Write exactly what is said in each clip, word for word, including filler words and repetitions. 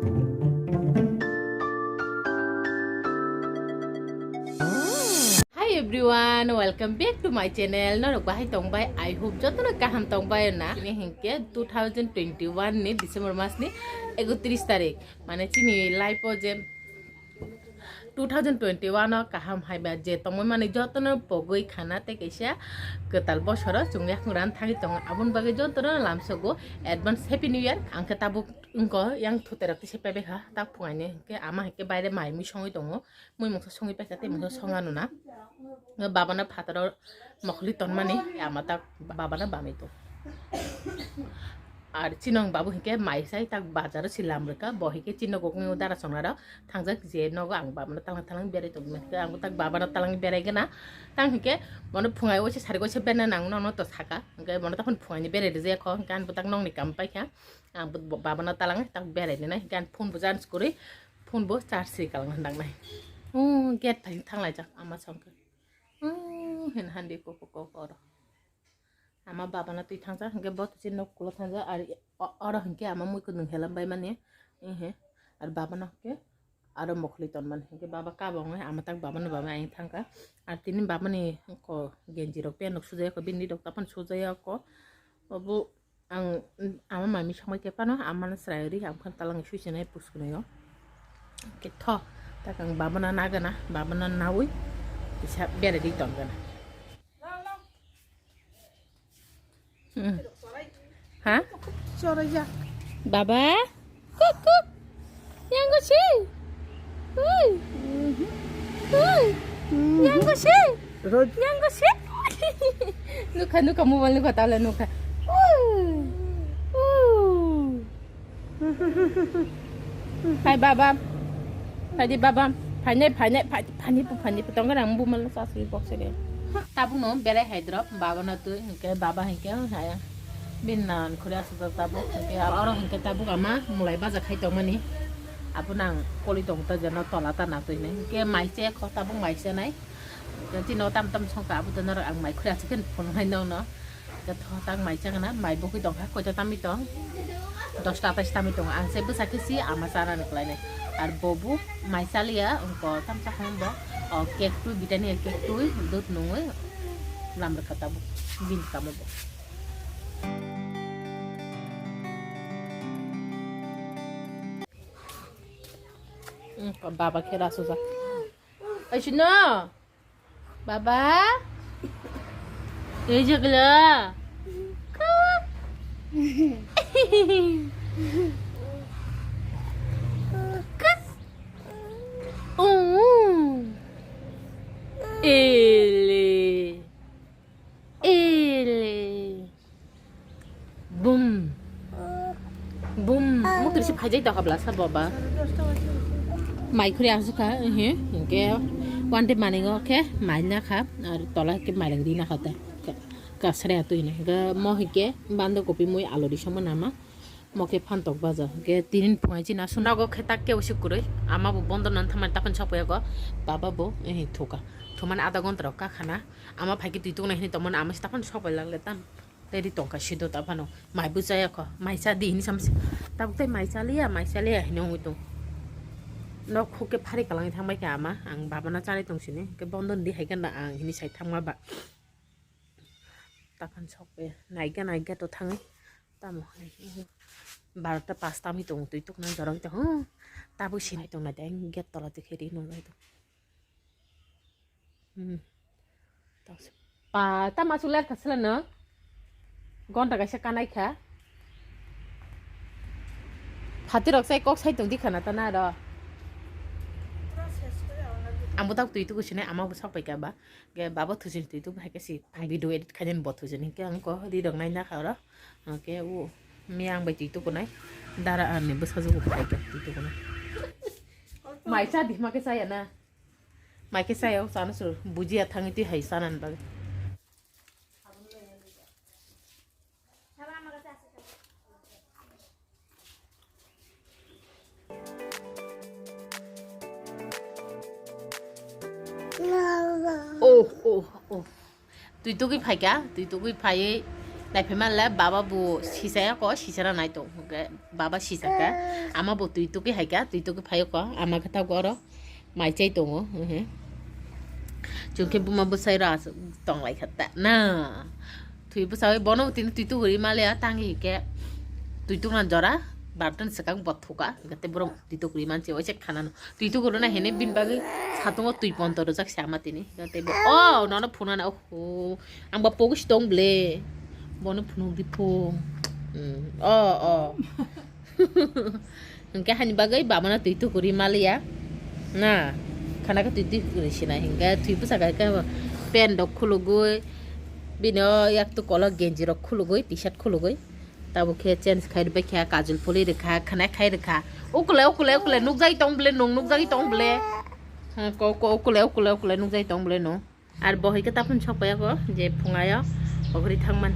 Hi everyone, welcome back to my channel. Norok bahai tongbai? I hope jotono kaham tongbai na. Ini hingke two thousand twenty-one ni December mas ni ekotris tarik. Mane chini life o je two thousand twenty-one o kaham haiba je tongmani jotono pogwi khana tei kaisa kwtal bosoro chwng yakung ran thangwi tongo. Aboni bagwi jotono lamsogo advance Happy New Year. Ang khe tabuk wngkha yang thuterok tei se pebekha tak phungaini hwnkhe ama hwnkhe baire mai mui songwi tongo. Mui mungsa songwi paikha tei mungsa songa nuna. Babano phataro mokhli tonmani ama tak babano bamwi tong. Ar chinong babu hwnkhe mai sai tak bazaro si lam rwkha, bo hwnkhe chini nokni dara songnaro thangjak je nogo ang babano talang talang berai tongmani hwnkhe ang tak babano talang berai gana. Tang hwnkhe bono phungai oise sari oise berna nang nono to saka hwnkhe bono takhon phungaini berai rijak kho hwnkhe ang tak nokni kam paikha. Ang bo-, bo-, babano talang tak berai nai, gan phone bo charge kwrwi, phone bo charge se kalang handak nai. Oh, gate thang thang laijak ama songkhe. Oh, hin handi ko ko ko ko oro. Ama babano twi thangjak, hwnkhe bo twi nok kulo thangjak, ar o-, oro hwnkhe ama mui kwdwng helam bai mani, ehe, ar babano hwnkhe aro mokhli tonmani, hwnkhe baba kabo wngnai, ama tak babano bamwi ayang thangkha, ar tini babani ko genji rok pant rok sujaya ko, bini rok tapan sujaya ko, obo. Ang, mm, ama mami songbai khe phano, amano chwrai rwi, ang phano talang sui swnai puskwnwi o. Khe tho, tak ang babana nagana, babana naui, kisa berai di tongana. Hmm. Ha? Choraya. Baba? Kuk, kuk. Yang ko si. Hui. Hui. Yang ko si. Roj. Yang ko si. Nukha, nukha, mobile nukha, tala nukha. Uh. Uh. Hai baba. Hai di baba. Phainai, phainai, phai-, phainai, phainai, tongkha nang bumal sa sui box de. Tabuk no berai hai drop, baba na tui, hingke baba hingke, hai. Bin nan khuri aswk jak tabuk, hingke aro hingke tabuk ama mulai baja khai tongmani. Abo nang koli tong ta jeno tola ta na twi nai. Hingke mai se kho tabuk mai se nai. Hingke chini o tam tam songkha abo to norok ang mai khuri aswk khe phunuk nai nong no. Hingke tho tak mai chang na, mai bokhi tong kha, koita tamwi tong. Dosta atais tamwi tong. Ang se bwsa khe si ama chana ni klai nai. Ar bobu mai chaliya, ongko tam cha khong bo. O cake twi, Britannia cake twi, dut nungwi lam rwkha tabuk. Bini kamo bo. Mm, baba khe rasu ja. Aisino. Baba. Ei jagla. Ele. Ele. Bum. Bum. Mukti si phajai ta kabla sa baba. Mai khuri asukha, ehe, hingke one day maningo khe mai na kha, ar tola ke mai rang di na kha ta. Ka-, kasre atu hine. Ga mo hingke bando kopi mui alu di sama nama. Mo khe phantok baja. Hingke tinin phungai china sunago khe tak ke usi kurui. Ama bo bondo nan thamani tapan sokpaya go. Baba bo, ehe, thuka. Thumani adha gonta rok kakhana. Ama phaikhe twi tuknai hini tongmani ama se tapan sokpai langle tam. Tei ri tongkha sido ta phano. Mai bo chaya kho. Mai cha di hini samsi. Tabuk tei mai cha liya, mai cha liya hini wngwi tong. Nok khuk khe phari kalangwi thangbai kha ama. Ang babana chanai tong sini. Hingke bondo di hai gana ang hini sai thangma ba. Tapan sokpe. Naiga naiga to thangwi. Tamo hai. Barota pasta mi tong twi tukna jorong to. Huh. Tabuk sinai tong nai tei gate tola twi khe ri nung lai tong. Hmm. Pa, tama chulai kha sila no? Gonta kaisa kanai kha. Phati rok sai kok sai tong di khana ta na ro. Ang bo tak twi tuku sinai ama bo sak pai kha ba. Ge babo thusin twi tuku hai khe si ang video edit khai den bo thusin ke ang ko ri rok nai na kha ro. Ang ke u mi ang bai twi tuku nai. Dara ani bwsa juku khai khe twi tuku nai. Mai cha di ma khe cha ya na. Mai khe chaya o chana chwrwi bujiya thangwi twi hai chanani bagwi. Oh, oh, oh. Twi tugwi phaikha, twi tugwi phaiwi Naiphaima le baba bo sisaya ko, sisara nai tong hwnkhe baba sisaka. Ama bo twi tukui haika, twi tukui phaio ko, ama khe tabuk oro mai chai tongo. Mhm. Chwng khe buma bwsai ro aswk tong lai kha ta na. Twi bwsai bono tini twi tukuri maliya tangi hwnkhe twi tukna jora bartan swkang bo thuka, hwnkhe tei borok twi tukuri manse waisa khanano. Twi tukuruna hinwi bini bagwi satungo twi ponto rwjak se ama tini. Hwnkhe tei bo, oh, nono phunukna, oh, ang bo pogis tong ble. Bono phunuk di pho. Hmm. Oh, oh. Hwnkhe hani bagwi babano twi tukuri maliya. Na, khana khe twi tukuri sinai hwnkhe twi bwsaka khe pant rok khulugwi, bini o yak tu kolo genji rok khulugwi, T-shirt khulugwi. Tabuk khe change khai rwbaikha, kajol puli rwkha, khwnai khai rwkha. Ukule, ukule, ukule, nukjagwi tong bwle nwng, nukjagwi tong bwle. Hmm, ko, ko, ukule, ukule, ukule, nukjagwi tong bwle nwng. Ar bo hai khe taphun sokpaiya ko, je phungayo, okri thangmani.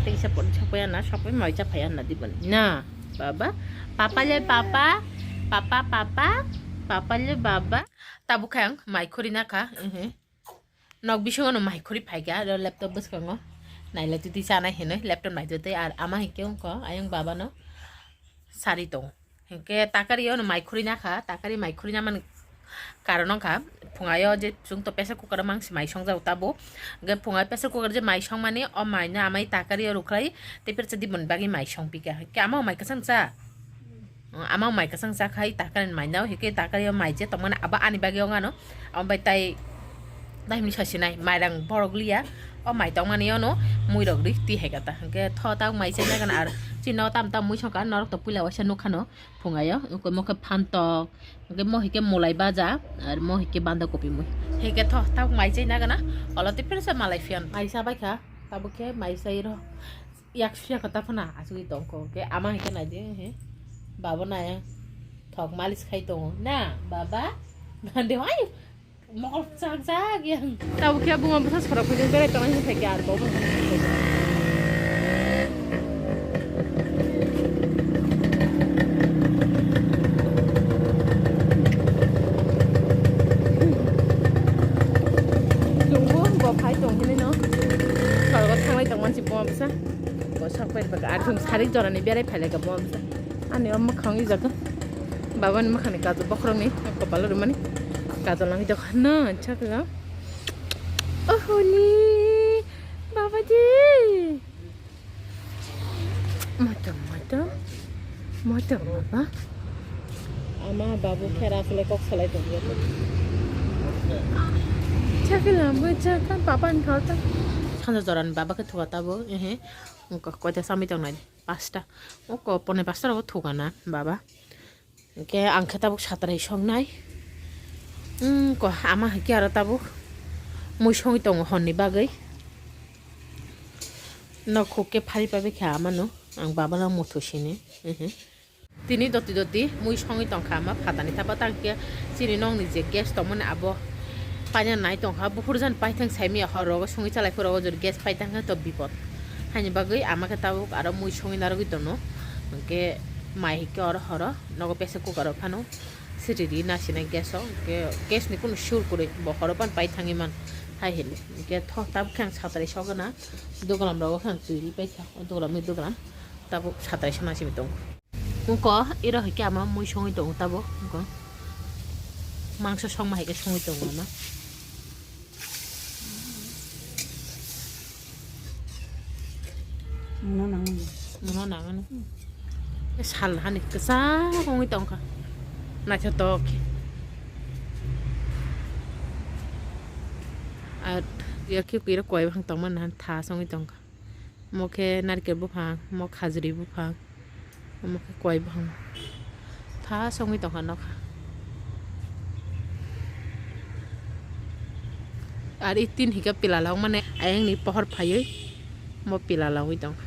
Teisa pon sokpaiya na, sokpai mai cha phaiya na diboni. Na, baba, papa le papa, papa, papa, papa le baba. Tabuk khe ang mai khuri na kha, ehe. Nok bisingo no mai khuri phaikha, aro laptop bwskango nailai twi twi chanai hinwi laptop naitwi twi, ar ama hinkhe wngkha ayang babano sari tongo. Hinkhe takari ono mai khuri nakha, takari mai khuri namani karon wngkha phungayo je chwng to pressure cooker o mangsi mai songjago tabo. Hinkhe phungayo pressure cooker je mai songmani o mai no amai takari o rwkhlai tei persa diboni bagwi mai songpikha. Hinkhe ama o mai kwchang cha. Ama mai kwchang chakhai takari mai nao, hike takari o mai je tongmani abo ani bagwi ongano. Abo bai tai, tai hwnwi sasinai, mairang borok liya. O mai tongmani ono muirok ri twi hai kata. Hwnkhe tho ta mai se nagana ar chini o tam tam mui songkha, norok to puila waisa nukhano phungayo. Hwnkhe mo khe phantok, hwnkhe mo hike mulai baja, ar mo hike banda kopi mui. Hike tho ta mai se nagana, olo tei persa malai phiyan. Mai sa baikha, tabuk khe mai sai ro. Yak suya kata phana asugwi tongkho. Ke ama hai khe naidi, he. Baba naya. Thok malis khai tongo. Na, baba? Bande, ai, mokol chak chak yang. Tabuk khe buma bwsa sorok phai berai tongo, hwnkhai khe ar bo. Chwngbo bo phai tong hinwi no. Sorogo thanglai tongmani si buma bwsa. Bo sak pai bwkha. Ar chwng sarik jorani berai phai lai kha buma bwsa. Ani o mwkhang i jaga. Babani mwkhangni kajol bokhorokni kopalo rwmani. Kajol nangwi tongkha no chakla. Ohoni. Baba di. Motom, motom. Motom, baba. Ama babu khera asle kok salai tongya. Chakla mo chakla papa ni thota. Sanja jorani baba khe thuka tabo. Ehe. Koita samwi tongnai. Pasta. Oko pone pasta rogo thuka na baba. Hwnkhe ang khe tabuk satrai songnai. Wngkha ama hai khe aro tabuk mui songwi tongo horni bagwi. Nok khuk khe phari pabikha amano ang babano muthu sini. Tini doti doti mui songwi tongkha ama phatani tabo tangkhe chini nokni je gas tongmani abo paina nai tongkha. Buphuru jani paithang saimanya hor rogo songwi chalai phuru o jora gas paithang khe to bipot. Haini bagwi ama khe tabuk aro mui songwi narwgwi tono. Hwnkhe mai hai khe oro horo. Nogo pressure cooker o phano siri ri na sinai gas o, hwnkhe gas ni kunu sur kwrwi bo horo phano pai thangwi man hai hinwi. Hwnkhe tho tabuk khe ang satrai sogwi na dogalam rogo khe ang twi ri paikha, o dogalam ni dogalam tabuk satrai sona simi tongo. Wngkha iro hai khe ama mui songwi tongo tabuk wngkha mangso songma hai khe songwi tongo ama. Muno nangani. Muno nangani. Sal hani kwchak wngwi tongkha. Naithotok khe. Ar yakhe kira koi bwkhang tongmani han tha songwi tongkha. Mo khe narikal buphang, mo khajri buphang. Omo khe koi buphang. Tha songwi tongkha nokha. Ar i tin hika pila lok mane ayang ni pohor phaiwi mo pila logwi tongkha.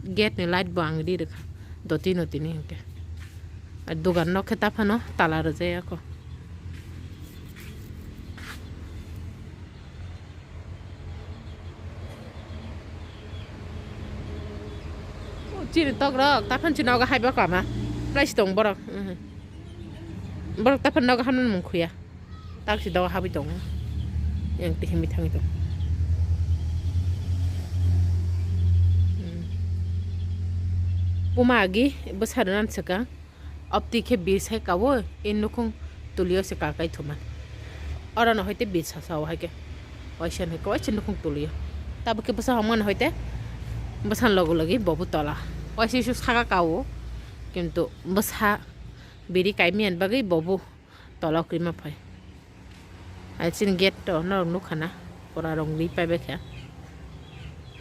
Gate ni light bo ang ri rwkha. Doti no tini hinkhe. Ar dogan nok khe ta phano tala rwjak ya kho. Chini tok rok, taphano chini nogo hai bo kama. Price tong borok. Mhm. Borok taphano nogo hamna mung khuya. Tak si dogo habwi tongo. Yang tihimi thangwi tongo. Hmm. Puma agi bwsa rwnan swkang. Opti khe bir sai kawo, e nukhung tulio se kakai thuman. Oro no hoite bir sasa o hai khe. Waisa hai khe waisa nukhung tulio. Tabuk khe bwsa hamano hoite bwsa logo logi bobu tola. Waisa isu saka kawo. Kintu bwsa biri kaimi ani bagwi bobu tola o kwrwima phai. Hai chini gate to norok nukha na, pura rong ri paibai kha,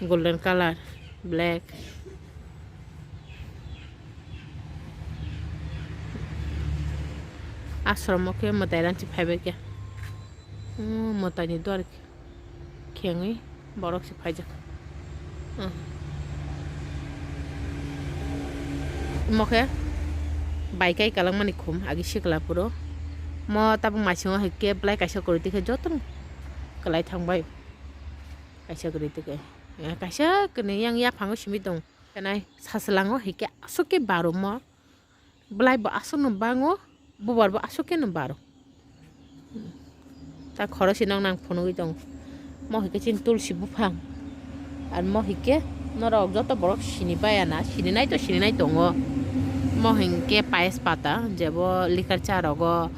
golden colour, black. Ashram o khe mwtai ranchi phaibai kha, hmm, mwtai ni duar khengwi. Borok se phaijak. Hmm. Omo khe bai kai kalangmani khum agi sikla phuru. Mo tabuk maisingo hai khe belai kaisa kwrwi tikhe jotono kwlai thangbai. Kaisa kwrwi tikhe. Eh, kaisa kwnwi yang yaphango simi tong. Khenai saslango hai khe aswk khe baromo. Belai bo aswkno bango, bubar bo aswk kheno baro. Ta khorokse nokno ang phunugwi tongo. Mo hai khe chini tulsi buphang. Ar mo hai khe norok joto borok sini baya na, sininai to sininai tongo. Mo hinkhe payas pata, jebo likar cha rogo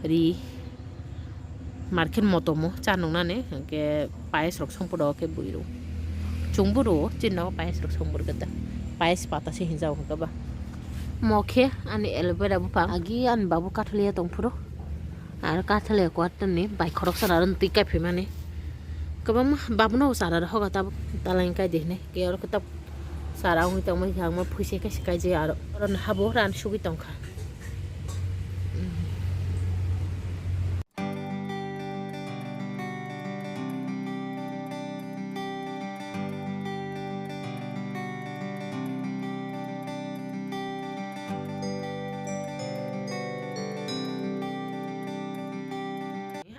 ri. Market motomo cha nungnani, hinkhe payas rok songporo khe bui rw. Chwngbo rw, chini nogo payas rok songpor khe ta. Payas pata se hinjao hinkhe ba. Mo khe ani aloe vera buphang. Agi ani babu kathaliya tongphuru. Aro kathaliya quarter ni bai khoroksa aro twi kaiphaimani. Kwbangma babuno chara rok hoga tabuk talai kai de hinwi. Khe oro khe tabuk chara wngwi tongma hinkhe ang ma phuisa khe se kaijai aro. Oro no habo ran sugwi tongkha.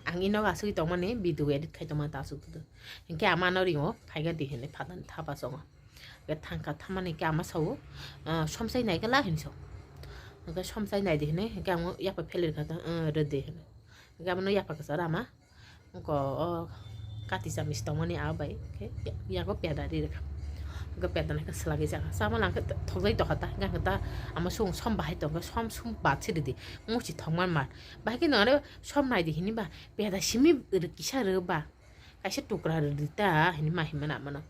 Ang ino asugwi tongmani video edit khai tongmani ta asuk tutu. Hinkhe ama no ringo phaiga di hinwi phatani thapa songo. Hinkhe thangkha thamani hinkhe ama sao, ah, somsai nai khe la hinwi sao. Hinkhe somsai nai di hinwi hinkhe ang yapha pheler kha ta, ah, rw di hinwi. Hinkhe ama no yapha kwcharo ama. Wngkha o kati chamis tongmani abo bai khe yago peda ri rwkha. Wngkha peda naikhe swlagwi jakha. Chamani hwnkhe thokjagwi tongkha ta, hwnkhe ta ama song som bahai tongkha, som sum bad se rwdi. Musi thokma mar. Bahai kheno aro som naidi hinwi ba peda simi rw kisa rw ba. Kaisa tukra rw rwdi ta hinwi ma hinmani amano.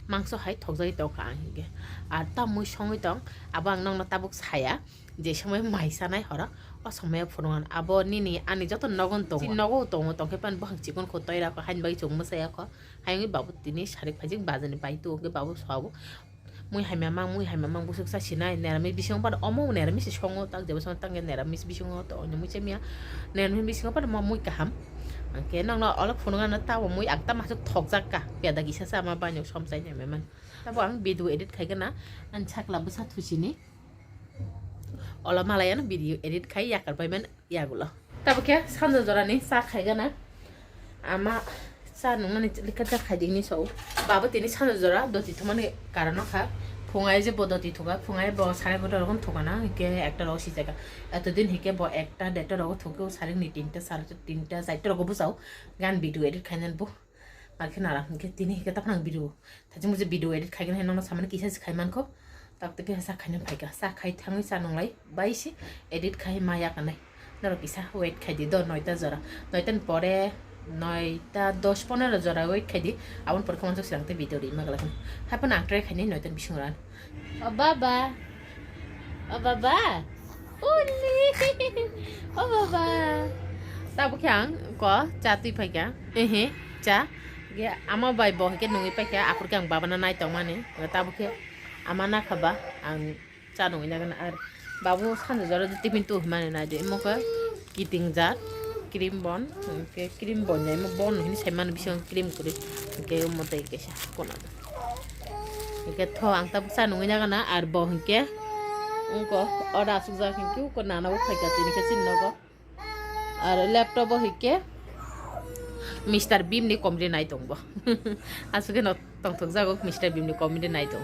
Mangso hai thokjagwi tongkha ang hinkhe. Ar ta mui songwi tong, abo ang nokno tabuk saya. Je somoi mai sanai horo, o somoi phunuknani abo nini ani joto nogo tongo. Nogo tongo, tongkhe pan bohang chikon kho toira kho, haini bagwi chwng mwsaya kho. Hayungwi babu tini sarik phaijak bajani bai tu, hwnkhe babu sabo. Mui hamya mang, mui hamya mang, bwswk sa sinai, neramis bisingo pan omo neramis se songo, tak jebo songo, tak neramis bisingo to, onya mui chemiya, neramis bisingo pan mo mui kaham. Hwnkhe nokno olo phunuknano tamo mui ang tamo aswk thokjak ka, peda kisa sa ma banyok somsai hamya man. Tabo ang video edit khaigana, ani sakla bwsa thusini. Ola malai ano video edit khai yakar bai man yagulo. Tabo khe sanjo jora ni cha khaigana. Ama cha nungnani likha cha khaidi hinwi sao. Babo tini sanjo jora doti thumani karon kha. Phungai je bo doti thuka, phungai bo sare goto rokom thukana, hike ekta rogo si jaga. Eto din hike bo ekta deta rogo thuke, sare ni tinta, sare tinta, chaita rogo bujao. Gan video edit khainani bo. Ar khe nara hwnkhe tini hwnkhe taphang video thajak mujak video edit khaigani hai nono samani kisa se khai mankho. Tak tei kisa khaina phaikha, sa khai thangwi sa nunglai bai se edit khai ma yakanai. Norok kisa wait khai di do noita jora, noita ni pore noita dos ponero jora wait khai di. Aboni pore khe wansuk swkang tei video ri ma glak. Haphano ang try khainai noita ni bisingo ran. O baba. O baba. Uli. O baba. Tabuk khe ang ko cha twi phaikha. Ehe, cha. Ge ama bai bo hike nungwi paikha. Aphur khe ang baba no nai tongmani. Tabuk khe ama nakha ba ang cha nungwi nagana ar. Babu sanjak jora tiffin tu hwnmani nai de. Imo khe kiting jat. Cream bon, hwnkhe cream bon jai, bon hwnwi sai mano, bisingo cream kwrwi, hwnkhe omo tei kaisa kono. Hwnkhe tho ang tabuk cha nungwi nagana, ar bo hwnkhe wngko order asukjak, hwnkhe uko nana bo phaikha tini khe chini nogo. Ar laptop o hwnkhe Mister Beam ni comedy nai tongbo. Aswk no tongthok jago Mister Beam ni comedy nai tong.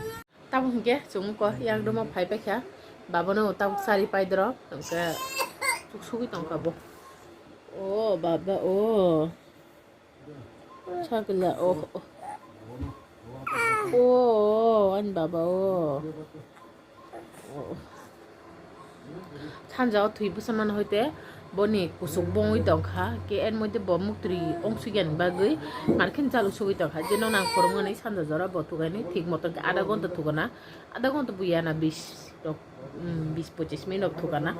Tabuk hwnkhe chwng wngkha yang room o phai paikha, babono tabuk chari paidoro hwnkhe chuk sugwi tongkha bo. Oh, baba, oh. Chakla, oh, oh. Oh, ani baba, oh. Oh. Sanja o thwi bwsa mano hoite boni kusuk bongwi tongkha, ke en moide bo muktri ongsugya ni bagwi markhen chalu sugwi tongkha. Je no nang phorwngmani sanja jora bo thugani thik moto ke adha gonta thugana, adha gonta buya na bis rok, mm, bis pochis minute rok thugana.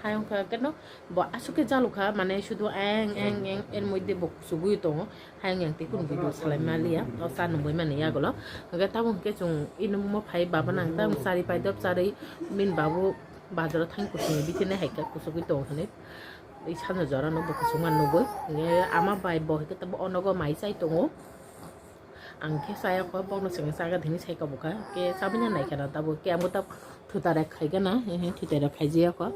Hai wngkha keno bo aswk khe jalukha, mane sudu eng, eng, eng, er moide bo kusugwi tongo. Hai wngya tei kunu video salai maliya, o cha nungwi mani yagulo. Hwnkhe tabuk hwnkhe chwng ino mo phai baba nang tabuk chari paidop charwi bini babu bazaro thang kusugwi bithi nai hai khe kusugwi tongo hwnwi. I sanja jora no bo kusuk ma nugwi. Hwnkhe ama bai bo hwnkhe tabuk o nogo mai chai tongo. Ang khe chaya kho, bokno chwng chaga thini sai kabo kha. Khe chabwi na nai khana tabuk. Khe amo tabuk thutai rok khai gana, thutai rok khai jaya kho.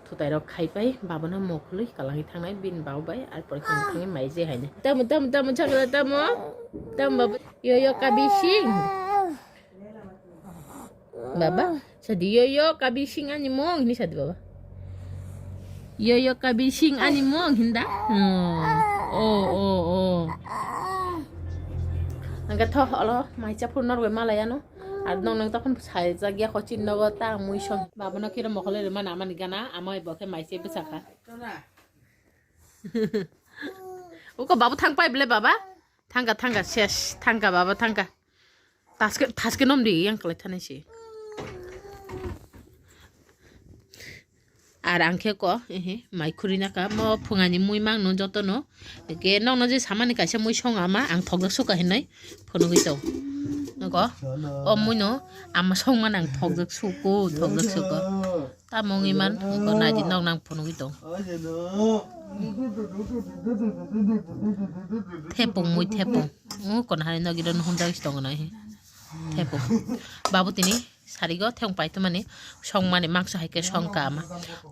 Thutai rok khai pai, baba no mokhului kalangwi thangnai, bini baba bai, ar pore khe thangwi mai je haino. Tamo, tamo, tamo, chakla, tamo. Tamo, baba. Yo, yo, kabising. Baba, sadi, yo, yo, kabising ani mong, hini sadi, baba. Yo, yo, kabising ani mong, hinda. Oh, oh, oh, oh. Angka tho, olo, mai cha phuru norwe malaya no. Ar nong nong tokon sai jak ya kho chin nogo ta mui song. Baba no kiro mokol re mana amani gana, amai bo khe mai se bwsa kha. Uko babu thang pai ble baba. Thangka, thangka, ses, thangka, baba, thangka. Taske, taske nom di, yang kalai thanai si. Ar ang khe ko, ehe, mai khuri naka, mo phungani mui mang no joto no. Ke nong no je samani kaisa mui song ama, ang thokjak suka hinai, phunugui tong. Noko, o mui no, ama song man ang thokjak suko, thokjak suko. Tamo wngwi man, ko naidi nok nang phunugwi tong. Thepung mui thepung. Ngu kono hari nogi rw hunjagwi tongo nai. Thepung. Babu tini sarigo thepung pai tongmani songmani mangso hai khe songka ama.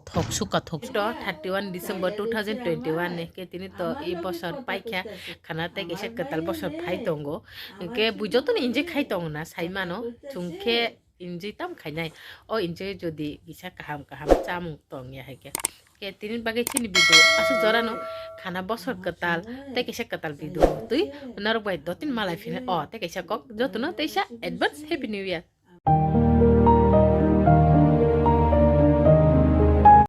Thok suka thok. To thirty one December two thousand twenty one ni khe tini to i bosor paikha khana tei kaisa kwtal bosor phai tongo. Hwnkhe bui jotono enjoy khai tongo na sai mano. Chwng khe enjoy tam khainai. O enjoy jodi kisa kaham kaham chamung tong ya hai khe. Ke tini bagwi chini video aswk jorano khana bosor kwtal tei kaisa kwtal video twi norok bai dottin malai phini o tei kaisa kok jotono teisa advance happy new year.